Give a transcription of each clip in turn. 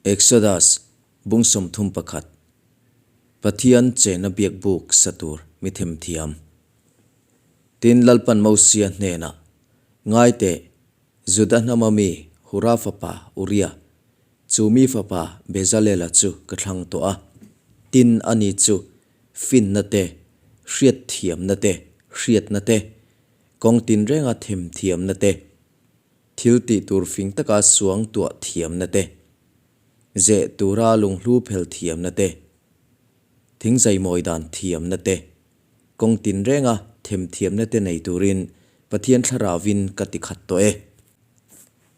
Exodus, Bung 31, Pathian chena biakbuk sa tur mi themthiam. Tin, Lalpan Mosia hnenah, Ngai teh, Juda hnama mi Hura fapa Uria, chu mi fapa Bezalela chu ka thlang tawh a. Tin, ani chu finna te, hriatthiamna te, hriatna te, kawng tinrenga themthiamna te, Thil tih tur fing taka suang tuah thiamna te, zeh tura lunghlu phel thiamna te, thingzaimawi dan thiamna te, kawng tinrenga themthiamna te nei turin Pathian Thlarauvin ka ti khat tawh e.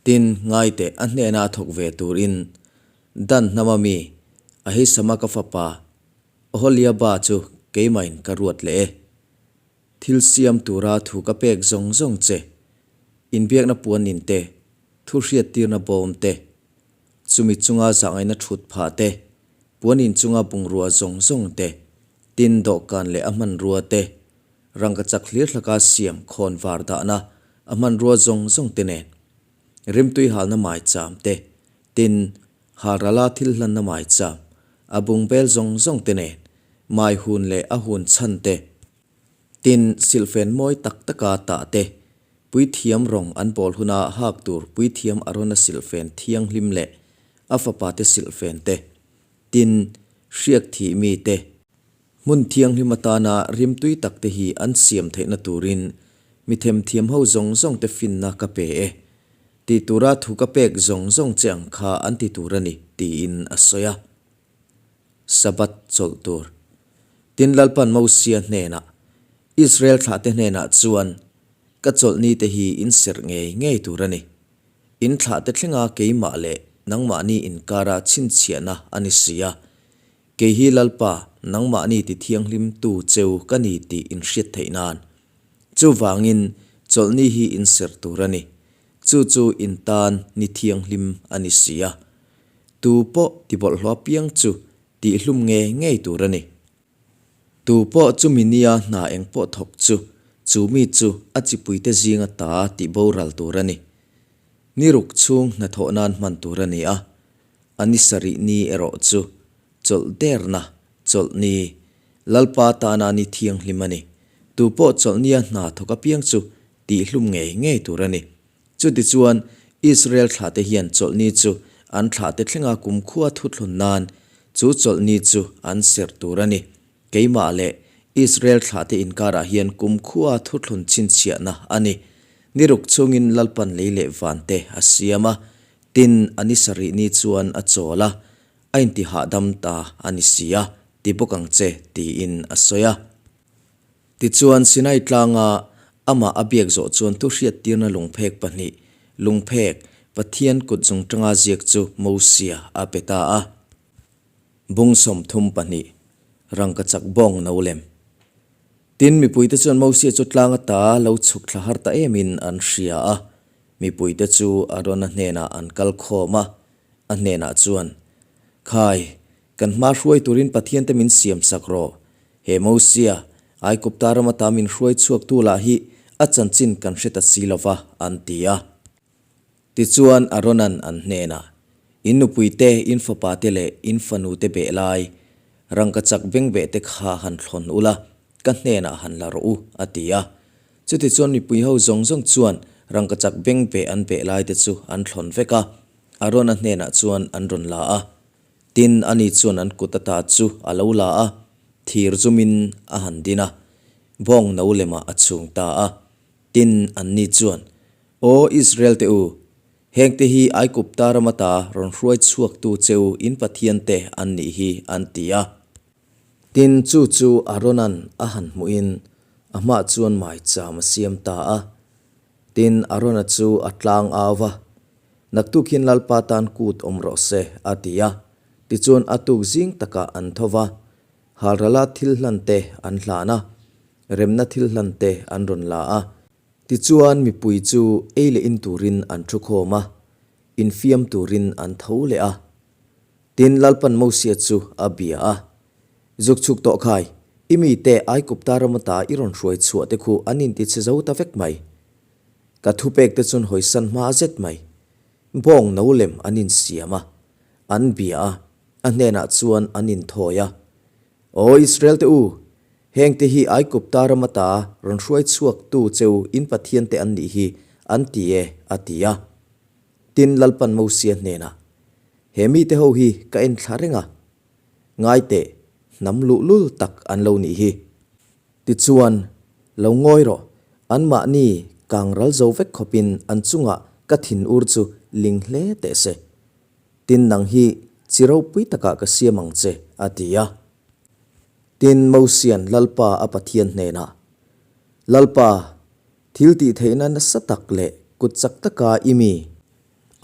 Tin, ngaiteh a hnena a thawk ve turin Dan hnama mi Ahisama ka fapa Oholiaba chu keimahin ka ruat leh e. Thil siam tura thu ka pek zawng zawng che, inbiakna puanin te, thu hriattirna bawm te, chumi chunga zahngaihna thut phah te, puanin chunga bungrua zawng zawng te, tin dawhkan leh a hmanrua te, rangkachak hlir hlaka siam khawn var dahna a hmanrua zawng zawng te nen, rimtui halna maicham te, tin halrala thil hlanna maicham a bungbel zawng zawng te nen, mai hun leh a hun chhan te. Tin, silhfen mawi tak taka tah te, puithiam rawng an bawl huna hak tur puithiam Arona silhfen thianghlim leh a fapate silhfen te, tin, hriak thih mi te, hmun thianghlim atana rimtui tak te hi an siam theihna turin mi themthiam ho zawng zawng te finna ka pe e, tih tura thu ka pek zawng zawng che ang kha an ti tur a ni, tiin a sawi a. Sabbath chawlh tur. Tin Lalpan Mosia hnenah, Israel thlahte hnenah chuan, Ka chawlhni te hi in serh ngei ngei tur a ni. In thlahte thlenga keimah leh nangmahni inkara chhinchhiahna a ni si a. Kei hi Lalpa, nangmahni ti thianghlim tu cheu ka ni tih in hriat theih nan. Chuvangin chawlhni hi in serh tur a ni. Chu chu in tan ni thianghlim a ni si a. Tu pawh ti bawlhhlawh apiang chu tihhlum ngei ngei tur a ni. Tu pawh chumi nia hna eng pawh thawk chu, chu mi chu a chipuite zinga ta tih boral tur a ni. Ni ruk chhung hnathawh nan hman tur a ni a, a ni sarih ni erawh chu chawlh derna chawlh ni, Lalpa tana ni thianghlim a ni. Tu pawh chawlh nia hna thawk apiang chu tihhlum ngei ngei tur a ni. Chutichuan, Israel thlahte hian chawlhni chu an thlahte thlenga kumkhua thuthlun nan chu chawlhni chu an serh tur a ni. Keimah leh Israel thlahte inkarah hian kumkhua thuthlun chhinchhiahna a ni. Ni ruk chungin Lalpan lei leh vante a siam a, tin a ni sarih ni chuan a chawl a, a intihahdam ta a ni si a, ti bawk ang che, tiin a sawi a. Tichuan, Sinai tlanga amah a biak zawh chuan thu hriattirna lungphek pahnih, lungphek, Pathian kut zung tanga ziak chu Mosia a pe ta a. Bung 32, Rangkachak bawng no lem. Tin, mipuite chuan Mosia chu tlang ata lo chhuk thla har ta emin an hria a. Mipuite chu Arona hnenah an kal khawm a, a hnenah chuan, Khai, kan hma hruai turin Pathiante min siamsak rawh. He Mosia, Aigupta ram ata min hruai chhuaktu lah hi a chanchin kan hre ta si lo va, an ti a. Tichuan Aaronan an hnenah, In nupuite, in fapate leh in fanute beh lai, rangkachak bengbeh te kha han thlawn ula, ka hnenah han la rawh u, a ti a. Chutichuan mipui ho zawng zawng chuan rangkachak bengbeh an beh laite chu an thlawn vek a, Aarona hnenah chuan an rawn la a. Tin, ani chuan an kut ata chu a lo la a, thir zumin a han din a, bawng no lemah a chhung ta a. Tin, anni chuan, Aw Israel te u, hengte hi Aigupta ram ata rawn hruai chhuaktu che u in pathiante an nih hi, an ti a. Tin, chu chu Aaronan a han hmuhin a hmah chuan maicham a siam ta a. Tin, Arona chu a tlang au va, Naktuk hian Lalpa tan kut awm rawh se, a ti a. Tichuan a tuk zing takah an tho va, halrala thil hlan te an hlan a, remna thil hlan te an rawn la a. Tichuan mipui chu ei leh in turin an thu khawm a, infiam turin an tho leh a. Tin, Lalpan Mosia chu a bia a, Zuk chhuk tawh khai, i mite Aigupta ram ata i rawn hruai chhuah te khu an inti chhe zo ta vek mai. Ka thupek te chuan hawisan hma zet mai. Bawng no lem an insiam a. An bia a, a hnenah chuan an inthawi a, Aw Israel-te u, hengte hi Aigupta ram ata rawn hruai chhuaktu cheu in pathiante an nih hi, an ti e, a ti a. Tin, Lalpan Mosia hnenah, He mite ho hi ka en thla reng a, ngai teh, hnam luhlul tak an lo nih hi. Tichuan, lo ngawi rawh, anmahni kang ral zo vek khawpin an chungah ka thinur chu ling hle teh se. Tin, nang hi chi ropui takah ka siam ang che, a ti a. Tin, Mosia'n Lalpa a Pathian hnenah, Lalpa, thil tih theihna nasa tak leh kut chak taka i mi,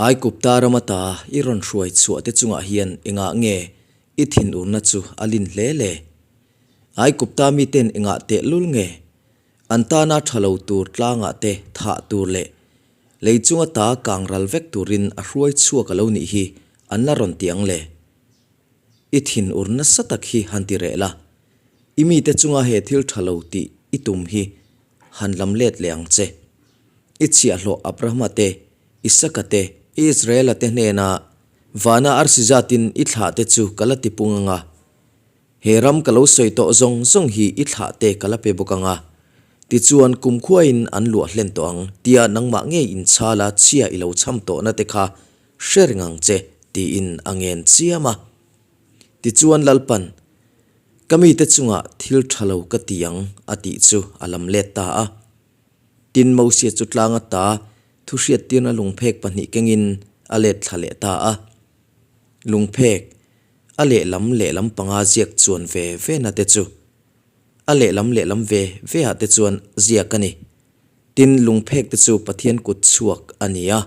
Aigupta ram ata i rawn hruai chhuah te chungah hian engah nge i thinurna chu a lin hle le? Aigupta miten engah tehlul nge an tana tha lo tur tlangah te thah tur leh Lei chunga ta kang ral vek turin a hruai chhuak a lo nih hi an la rawn ti ang le. I thin ur nasa tak hi han ti reh la, i mite chunga he thil tha lo tih i tum hi han lam let leh ang che. I chhiahhlawh Abrahama te, Isaka te, Israela te hnena vana arsi zatin i thlah te chu ka la ti pung anga, He ram ka lo sawi tawh zawng zawng hi i thlah te ka la pe bawk ang a, tichuan kumkhuain an luah hlen tawh ang tia nangmah ngei inchala chhia i lo chham tawhna te kha hre reng ang che tiin a ngen chiam a. Tichuan Lalpan, Ka mite chungah thil tha lo ka ti ang a tih chu a lam let ta a. Tin Mosia chu tlang ata thuhriattirna lungphek pahnih kengin a let thla leh ta a. Lungphek A lehlam lehlam panga ziak chuan ve ve na te chu a lehlam lehlam ve ve ah te chuan ziak a ni. Tin, lungphek te chu Pathian kut chhuak a ni a.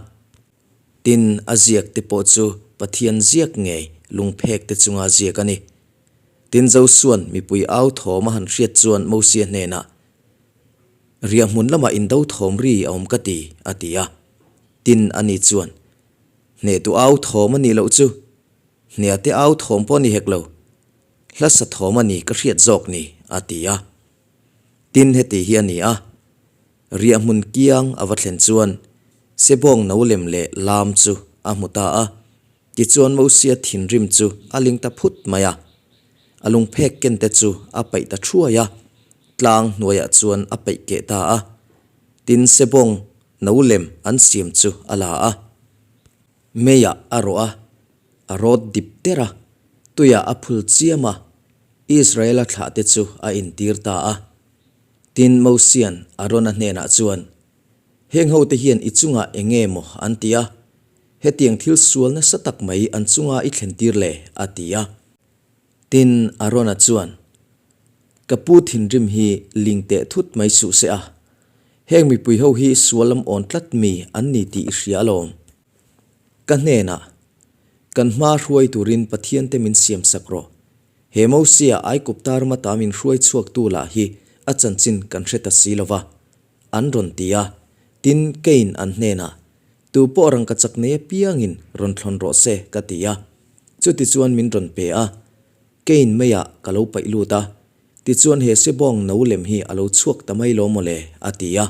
Tin, a ziak te pawh chu Pathian ziak ngei lungphek te chunga ziak a ni. Tin, Josua'n mipui au thawm a han hriat chuan Mosia hnenah, Riahhmun lamah indo thawm ri a awm ka ti, a ti a. Tin, ani chuan, Hnehtu au thawm a nih loh chu, Hniate au thawm pawh ni hek lo, hla sa thawm a ni ka hriat zawk ni, a ti a. Tin heti hi a ni a, riah hmun kiang a va thlen chuan Sebawng no lem leh lam chu a hmu ta a, tichuan Mosia thinrim chu a ling ta phut mai a. A lungphek ken te chu a paih ta thuai a, tlang hnuaiah chuan a paih keh ta a. Tin Sebawng no lem an siam chu a la a. Meiah a rawh a, a rawt dip der a, tuiah a phul chiam a, Israela thlahte chu a intir ta a. Tin, Mosia'n Arona hnenah chuan, Heng hote hian i chungah eng nge maw an ti a? Hetiang thil sual nasa tak mai an chunga i thlentir le? a ti a. Tin, Arona chuan, Ka pu thinrim hi ling teh thut mai suh se a, Heng mipui ho hi sual lam awn tlat mi an ni tih i hria alawm. Ka hnenah, Kan hma hruai turin Pathian te min siam sak rawh. He Mosia Aigupta rama ta min hruai chhuaktu lah hi a chanchin kan hre ta si lo va, an rawn ti a. Tin, Kain an hnenah, Tu pawh rangkachak nei apiangin rawn thlawn rawh se, ka ti a. Chutichuan min rawn pe a. Kain meiah ka lo paih lut a. Tichuan he Sebawng no lem hi a lo chhuak ta mai lo maw le? a ti a.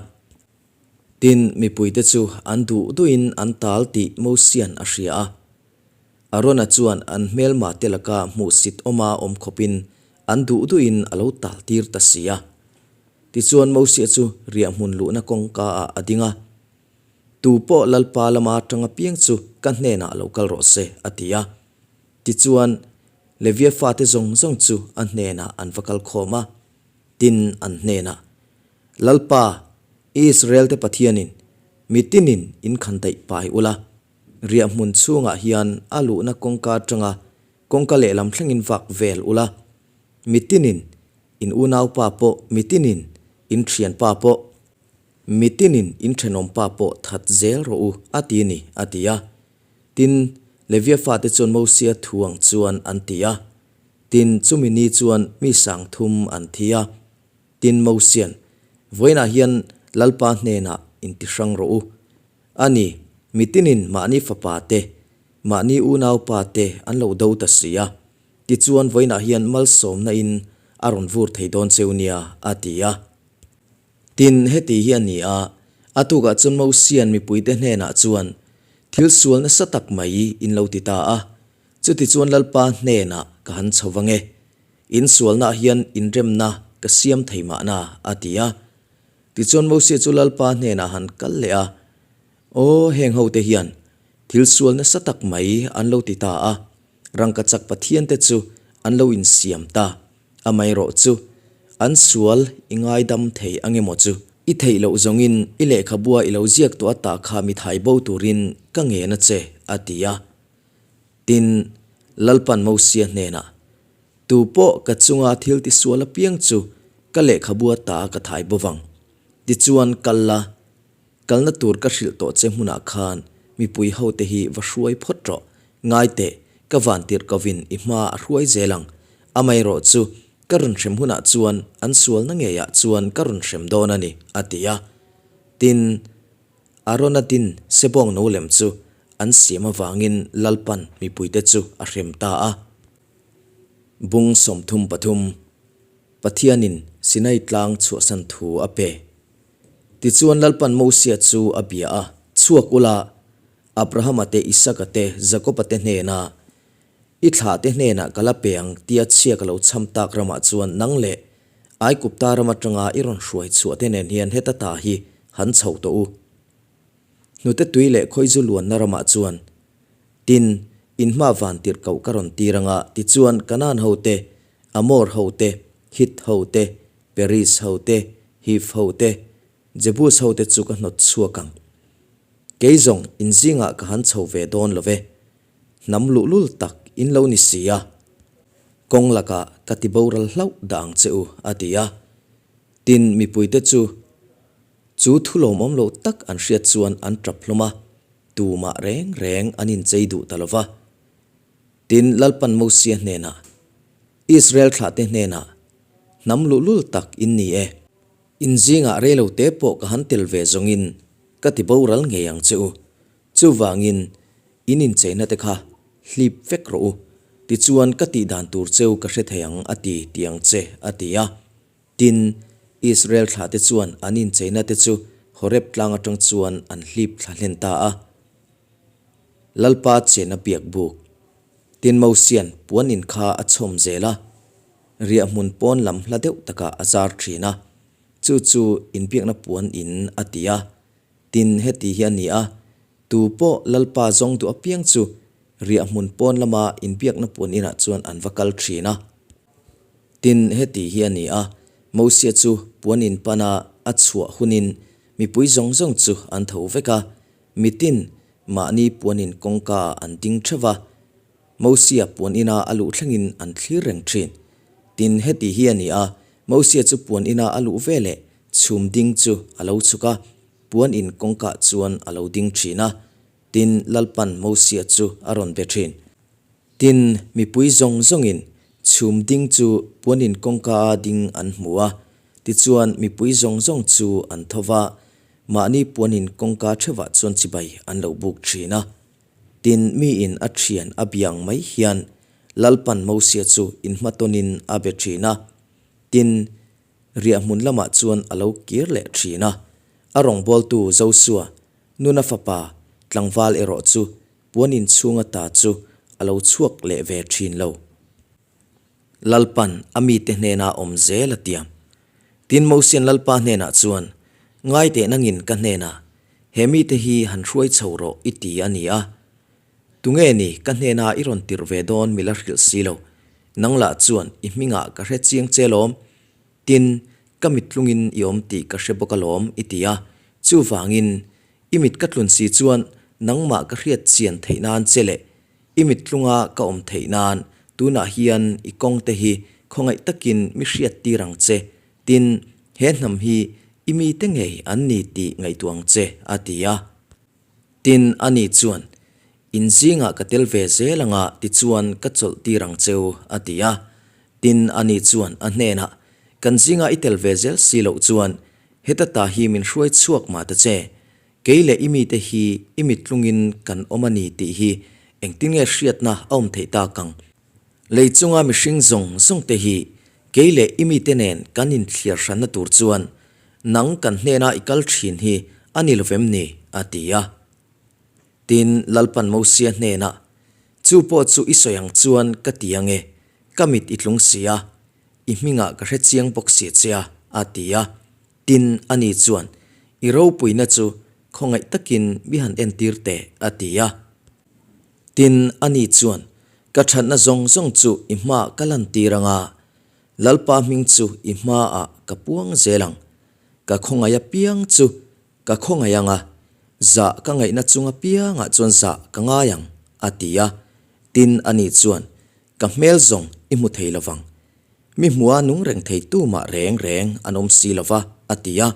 Tin, mipuite chu an duh duhin an tal tih Mosia'n a hria a. Arona chuan an hmelma te laka hmuhsit awma awm khawpin an duh duhin a lo tal tir ta si a. Tichuan Mosia chu riahhmun luhna kawngka ah a ding a. Tu pawh Lalpa lama tang apiang chu ka hnenah lo kal rawh se, a ti a. Tichuan, Levia fate zawng zawng chu a hnenah an va kal khawm a, tin an hnenah, Lalpa, Israel-te Pathianin, mi tinin in khan daih pai ula, riahhmun chhungah hian a luhna kawngka atanga kawngka lehlam thlengin vak vel ula, mi tinin in unaupa pawh, mi tinin in thianpa pawh, mi tinin in thenawmpa pawh that zel rawh u, a ti ni, a ti a. Tin, Levia fate chuan Mosia thu ang chuan an ti a. Tin, chumi ni chuan mi sang thum an thi a. Tin, Mosia'n, Vawiinah hian Lalpa hnenah intihrang rawh u. A ni, mi tinin mahni fapa te, mahni unaupa te an lo do ta si a. Tichuan, vawiinah hian malsawmna in a rawn vur thei dawn cheu nia, a ti a. Tin, heti hi a ni a, a tukah chuan Mosia'n mipuite hnenah chuan, Thil sual nasa tak mai in lo ti ta a. Chutichuan Lalpa hnenah ka han chho vang e, in sualnaah hian inremna ka siam thei mahna, a ti a. Tichuan Mosia chu Lalpa hnenah han kal leh a, Aw, heng hote hian thil sual nasa tak mai an lo ti ta a, rangkachak pathiante chu an lo insiam ta. Amaherawh chu, an sual i ngaidam thei ang emaw chu? I theih loh zawngin i lehkhabua i lo ziak tawh ata kha mi thai bo turin ka ngen a che, a ti a. Tin, Lalpan Mosia hnenah, Tu pawh ka chunga thil tisual apiang chu ka lehkhabua ta ka thai bo vang. Tichuan kal la, Kalna tur ka hrilh tawh che hmunah khan mipui hote hi va hruai phawt rawh. Ngai teh, ka van tirh kovin i hma a hruai zel ang. Amaherawh chu, ka rawn hrem hunah chuan an sualna ngeiah chuan ka rawn hrem dawn a ni, a ti a. Tin, Arona din sebawng no lem chu an siam avangin Lalpan mipuite chu a hrem ta a. Bung 33, Pathianin Sinai tlang chhuahsan thu a pe. Tichuan Lalpan Mosia chu a bia a, Chhuak ula, Abrahama te, Isaka te, Jakoba te hnena, I thlah te hnenah ka la pe ang tia chhia ka lo chham tak ramah chuan nang leh Aikupta ram atanga i rawn hruai chhuah te nen hian heta ta hi han chho tawh u. Hnute tui leh khawizu luanna ramah chuan tin, in hma van tirh koh ka rawn tir anga tichuan Kanaan ho te, Amor ho te, Hit ho te, Peris ho te, Hiv ho te, Jebus ho te chu ka hnawt chhuak ang. Kei zawng in zingah ka han chho ve dawn lo ve. Hnam luhlul tak in lo ni si a. Kawng lakah ka ti boral hlauh dah ang che u, a ti a. Tin, mipuite chu chu thu lawmawm lo tak an hriat chuan an tap hlawm a, tumah reng reng an inchei duh ta lo va. Tin, Lalpan Mosia hnenah, Israel thlahte hnenah, Hnam luhlul tak in ni e. In zingah reilo te pawh ka han tel ve zawngin ka ti boral ngei ang che u. Chuvangin, in incheina te kha hlip vek rawh u. Tichuan ka tih dan tur cheu ka hre thei ang a ti ti ang che, a ti a. Tin, Israel thlahte chuan an incheina te chu Horeb tlang atang chuan an hlip thla hlen ta a. Lalpa chen a biak buk. Tin Mosian puan in kha a chhawm zel a, riahhmun pawn lam hla deuh takah a zar thin a, chu chu inbiakna puan in a ti a. Tin heti hi a ni a, tu pawh Lalpa zawng duh apiang chu riahhmun pawn lama inbiakna puan inah chuan an va kal thin a. Tin heti hi a ni a, Mosia chu puan in pana a chhuah hunin mipui zawng zawng chu an tho vek a, Mitin mahni puanin kawngka an ding theuh va, Mosia puan ina a luh thlengin an thlir reng thin. Tin, heti hi a ni a, Mosia chu puan ina a luh veleh chhum ding chu a lo chhuk a, puan in kawngkaah chuan a lo ding thin a. Tin, Lalpan Mosia chu a rawn be thin. Tin, mipui zawng zawngin chhum ding chu puanin kawngka-a ding an hmu a, tichuan mipui zawng zawng chu an tho va, mahni puanin kawngka theuhah chuan chibai an lo buk thin a. Tin, miin a thian a biang mai hian Lalpan Mosia chu inhmatawnin a be thin a. Tin, riahhmun lamah chuan a lo kir leh thin a. A rawngbawltu Josua, Nuna fapa, tlangval erawh chu Puan inchhung ata chu a lo chhuak leh ve thin lo. Lalpan a mite hnena awm zel a tiam. Tin Mosian Lalpa hnenah chuan, Ngai teh nangin ka hnenah, he mite hi han hruai chho rawh i ti a ni a. Tunge ni ka hnena i rawn tirh ve dawn mi la hrilh si lo. Nang lah chuan i hmingah ka hre chiang che lawm. Tin, ka mittlungin i awm tih ka hre bawk alawm i ti a. Chuvangin I mit ka tlun si chuan nangmah ka hriat chian theih nan che leh i mit tlunga ka awm theih nan tunah hian i kawng te hi khawngaih takin mi hriat tir ang che, tin, he hnam hi i mite ngei an ni tih ngaihtuah ang che, a ti a. Tin, ani chuan, In zingah ka tel ve zel anga tichuan ka chawlh tir ang cheu, a ti a. Tin, ani chuan a hnenah, Kan zingah i tel ve zel si loh chuan Heta ta hi min hruai chhuak mah ta che, kei leh i mite hi i mittlungin kan awm a ni tih hi engtin nge hriatna a awm theih tak ang? Lei chunga mihring zawng zawng te hi kei leh i mite nen kan inthliar hranna tur chuan nang kan hnena i kal thin hi a ni lovem ni? a ti a. Tin, Lalpan Mosia hnenah, Chu pawh chu i sawi ang chuan ka ti ang e, ka mit i tlung si a, i hmingah ka hre chiang bawk si che a, a ti a. Tin, ani chuan, I ropuina chu khawngaih takin mi han entir teh, a ti a. Tin, ani chuan, Ka thatna zawng zawng chu i hmaah ka lantir ang a, Lalpa hming chu i hmaah ka puang zel ang. Ka khawngaih apiang chu Ka khawngaih ang a, zah ka ngaihna chung apiangah chuan zah ka ngai ang, a ti a. Tin, ani chuan, Ka hmel zawng i hmu thei lovang. Mi hmua nung reng thei tumah reng reng an awm si lova, a ti a.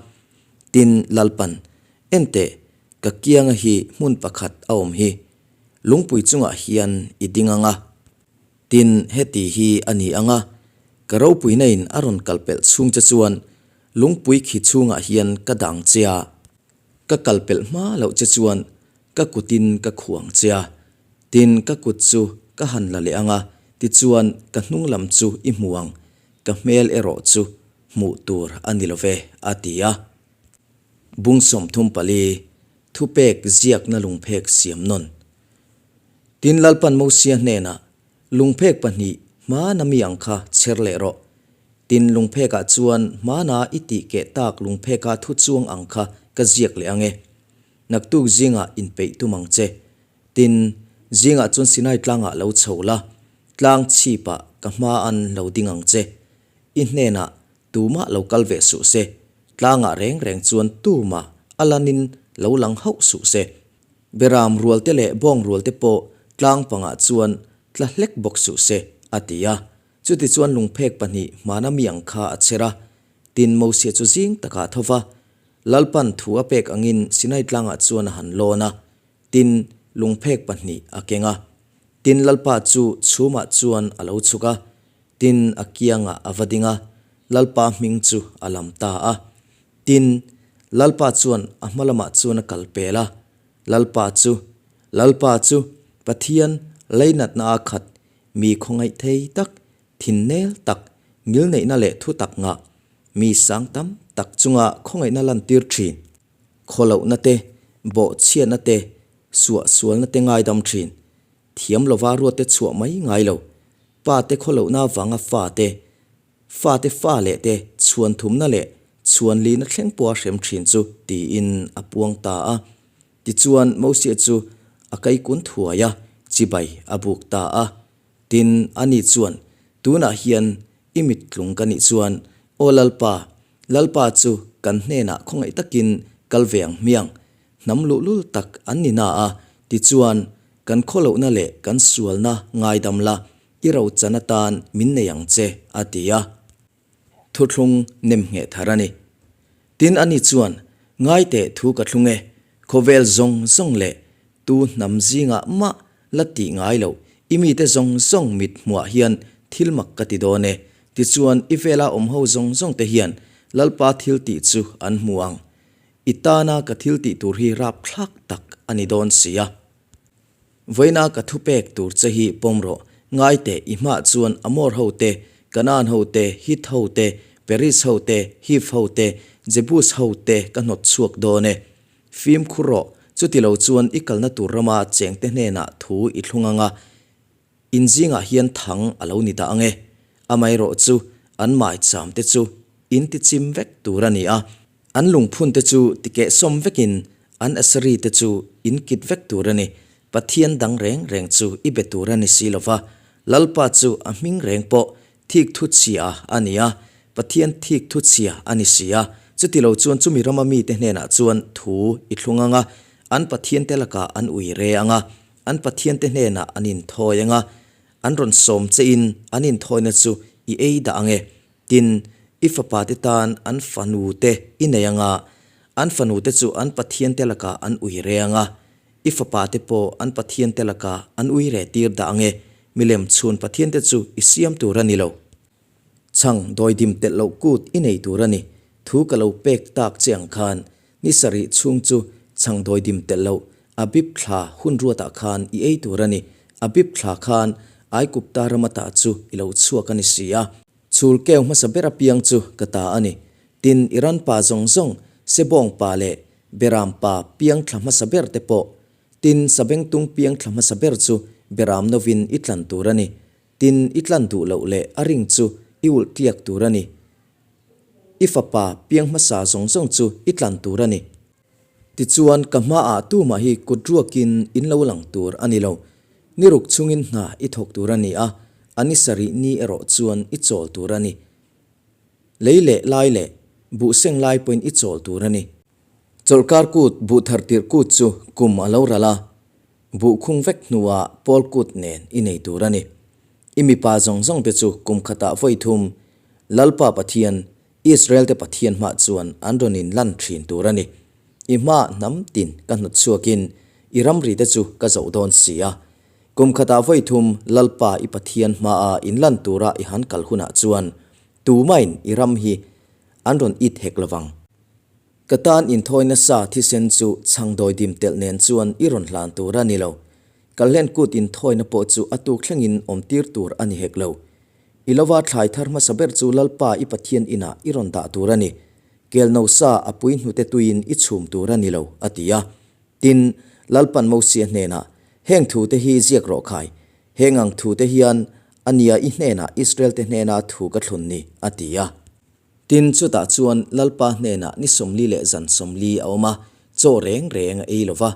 Tin, Lalpan, Enteh, ka kianga hi hmun pakhat a awm hi. Lungpui chungah hian i ding ang a. Tin, heti hi a ni ang a, ka ropuina in a rawn kal pelh chhung che chuan lungpui khi chhungah hian ka dang che a, ka kal pelh hma loh che chuan ka kutin ka khuang che a, tin ka kut chu ka han la leh ang a, tichuan ka hnung lam chu i hmu ang, ka hmel erawh chu hmuh tur a ni lo ve, a ti a. Bung 34, Thupek ziakna lungphek siam nawn. Tin, Lalpan Mosia hnenah, Lungphek pahnih hmana mi ang kha chher leh rawh. Tin, lungphekah chuan hmana i tih keh tak lungpheka thu chuang ang kha ka ziak leh ang e. Naktuk zingah inpeih tum ang che. Tin, zingah chuan Sinai tlangah lo chho la, tlang chhipah ka hmaan lo ding ang che. I hnenah tumah lo kal ve suh se, tlangah reng reng chuan tumah a lanin lo lang hauh suh se. Beram rualte leh bawng rualte pawh tlang pangah chuan tla hlek bawk suh se, a ti a. Chutichuan lungphek pahnih hmana mi ang kha a chher a. Tin, Mosia chu zing takah a tho va, Lalpan thu a pek angin Sinai tlangah chuan a han lawn a. Tin, lungphek pahnih a keng a. Tin, Lalpa chu chhumah chuan a lo chhuk a. Tin, a kiangah a va ding a, Lalpa hming chu a lam ta a. Tin, Lalpa chuan a hma lamah chuan a kal pel a, Lalpa chu, Lalpa chu, Pathian leinatna a khat, mi khawngaih thei tak, thinnel tak, ngilneihna leh thu tak ngah, mi sang tam tak chunga khawngaihna lantir thin, khawlohna te, bawhchhiatna te, suahsualna te ngaidam thin, thiam lova ruatte chhuah mai ngai lo, pa te khawlohna avanga fa te, Fate fa leh te chhuan thumna leh chhuan lihna thleng pawha hrem thin chu tiin a puang ta a. Tichuan Mosia chu a kaikun thuai a, chibai a buk ta a. Tin, ani chuan, Tunah hian i mittlung ka nih chuan, Aw Lalpa, Lalpa chu kan hnenah khawngaih takin kal ve ang hmiang, hnam luhlul tak an ni na a, tichuan kan khawlohna leh kan sualna ngaidam la, I rochan atan min nei ang che, a ti a. Thuthlung nem ngheh thar a ni. Tin, ani chuan, Ngai teh thu ka thlung e, khawvel zawng zawng leh tu hnam zingah mah la tih ngai loh, i mite zawng zawng mit hmuah hian thil mak ka ti dawn e. Tichuan, i vela awm ho zawng zawng te hian Lalpa thil tih chu an hmu ang. I tana ka thil tih tur hi rapthlak tak a ni dawn si a. Vawiina ka thupek tur che hi pawm rawh, ngai teh i hmah chuan Amor ho te, Kanaan ho te, Hit ho te, Peris ho te, Hiv ho te, Jebus ho te ka hnawt chhuak dawn e. Fimkhur rawh, chuti lo chuan i kalna tur rama chengte hnenah thu i thlung ang a, in zingah hian thang a lo ni dah ang e. Amaherawh chu an maicham te chu in tichim vek tur a ni a. An lungphun te chu tikehsawm vekin an Asari te chu in kit vek tur a ni. Pathian dang reng reng chu i be tur a ni si lo va. Lalpa chu a hming reng pawh thik thu chhia a ni a, Pathian thik thu chhia a ni si a. Chuti lo chuan chumi rama mite hnenah chuan thu i thlung ang a, an Pathiante lakah an ui re ang a, an Pathiante hnenah an inthawi ang a, an rawn sawm chein an inthawina chu i ei dah ang e. Tin, i fapate tan an fanute i nei ang a, an fanute chu an pathiante lakah an ui re ang a, i fapate pawh an pathiante lakah an ui re tir dah ang e, milem chhun pathiante chu i siam tur a ni lo. Chhang dawidim telh loh kut i nei tur a ni, thu ka lo pek tak che ang khan, ni sarih chhung chu chhang dawidim telh loh Abib thla hun ruatah khan i ei tur a ni, Abib thla khan Aigupta rama tah chu i lo chhuak a ni si a. Chhul keu hmasa ber apiang chu ka ta a ni. Tin, Iran pa zawng zawng, Sebawng pa leh Beram pa piang thla hmasa ber te pawh, tin, Sabengtung piang thla hmasa ber chu beram novin i tlan tur a ni. Tin, i tlan duh loh leh a ring chu i ulh tliak tur a ni. I fapa piang hmasa zawng zawng chu i tlan tur a ni. Tichuan, ka hmaah tumah hi kut ruakin in lo lang tur a ni lo. Ni ruk chungin hna i thawk tur a ni a, a ni sarih ni erawh chuan i chawl tur a ni. Lei leh lai leh buh seng lai pawhin i chawl tur a ni. Chawlhkar kut buh thar tirh kut chu kum a lo ral a, buh khung vek hnuah pawl kut nen i nei tur a ni. I mipa zawng zawng te chu kum khatah vawi thum Lalpa Pathian, Israel te Pathian hmah chuan an rawn in lan thin tur a ni. I hmaah hnam tin ka hnawt chhuakin i ramri te chu ka zoh dawn si a. Kum khatah vawi thum Lalpa i Pathian hmaa in lan tura i han kal hunah chuan tumain i ram hi an rawn it hek lovang. Ka tan inthawi nasa thisen chu chhangdawi dim telh nen chuan i rawn hlan tur a ni lo. Kalhlen kut inthawina pawh chu a tuk thlengin awm tir tur a ni hek lo. I lova thlai thar hmasa ber chu Lalpa i Pathian inah i rawn dah tur a ni. Kelno sa a pui hnute tuiin i chhum tur a ni lo, a ti a. Tin, Lalpan Mosia hnenah, Heng thute hi ziak rawh khai, heng ang thute hian a nia i hnenah Israel-te hnena thu ka thlun ni, a ti a. Tin, chutah chuan Lalpa hnenah ni 40 leh zan 40 a awm a, chaw reng reng a ei lo va,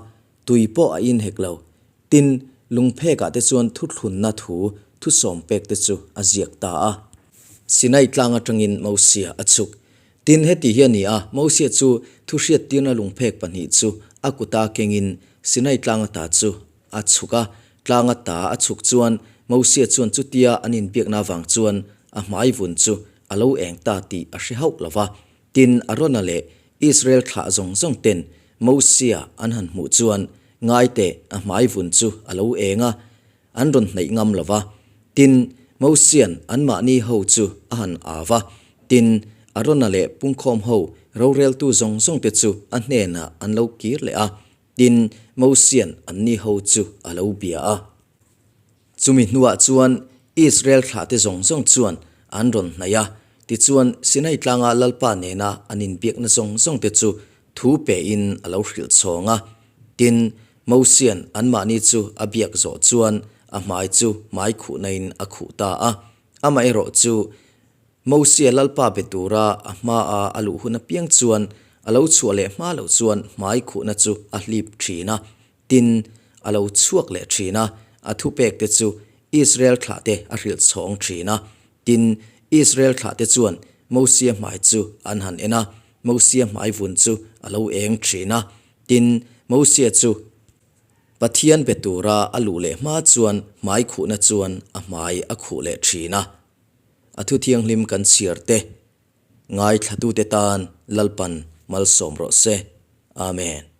tui pawh a in hek lo. Tin, lungphekah te chuan thuthlunna thu thusawm pek te chu a ziak ta a. Sinai tlang atangin Mosia a chhuk. Tin, heti hi a ni a, Mosia chu thuhriattirna lungphek pahnih chu a kuta kengin Sinai tlang ata chu a chhuk a. Tlang ata a chhuk chuan Mosia chuan chutia an inbiakna avang chuan a hmai vun chu a lo eng ta tih a hre hauh lo va. Tin, Arona leh Israel thlah zawng zawng ten Mosia an han hmuh chuan Ngaite, a hmai vun chu a lo eng a, an rawn hnaih ngam lo va. Tin, Mosian anmahni ho chu a han au va. Tin, Arona leh pungkhawm ho roreltu zawng zawngte chu a hnenah an lo kir leh a. Tin, Mosian anni ho chu a lo bia a. Chumi hnuah chuan Israel thlahte zawng zawng chuan an rawn hnaih a, tichuan Sinai tlanga Lalpa nena an inbiakna zawng zawngte chu thu pein a lo hrilh chhawng a. Tin, Mosian anmahni chu a biak zawh chuan a hmai chu hmai khuhnain a khuh ta a. Amaherawhchu, Mosia Lalpa be tura a hmaa a luh hun apiang chuan a lo chhuah leh hma loh chuan hmai khuhna chu a hlip thin a. Tin, a lo chhuak leh thin a, a thupekte chu Israel thlahte a hrilh chhawng thin a. Tin, Israel thlahte chuan Mosia hmai chu an han en a, Mosia hmai vun chu a lo eng thin a. Tin, Mosia chu Pathian be tura a luh leh hma chuan hmai khuhna chuan a hmai a khuh leh thin a. A thu thianghlim kan chhiar te, ngaithlatute tan Lalpan malsawm rawh se. Amen.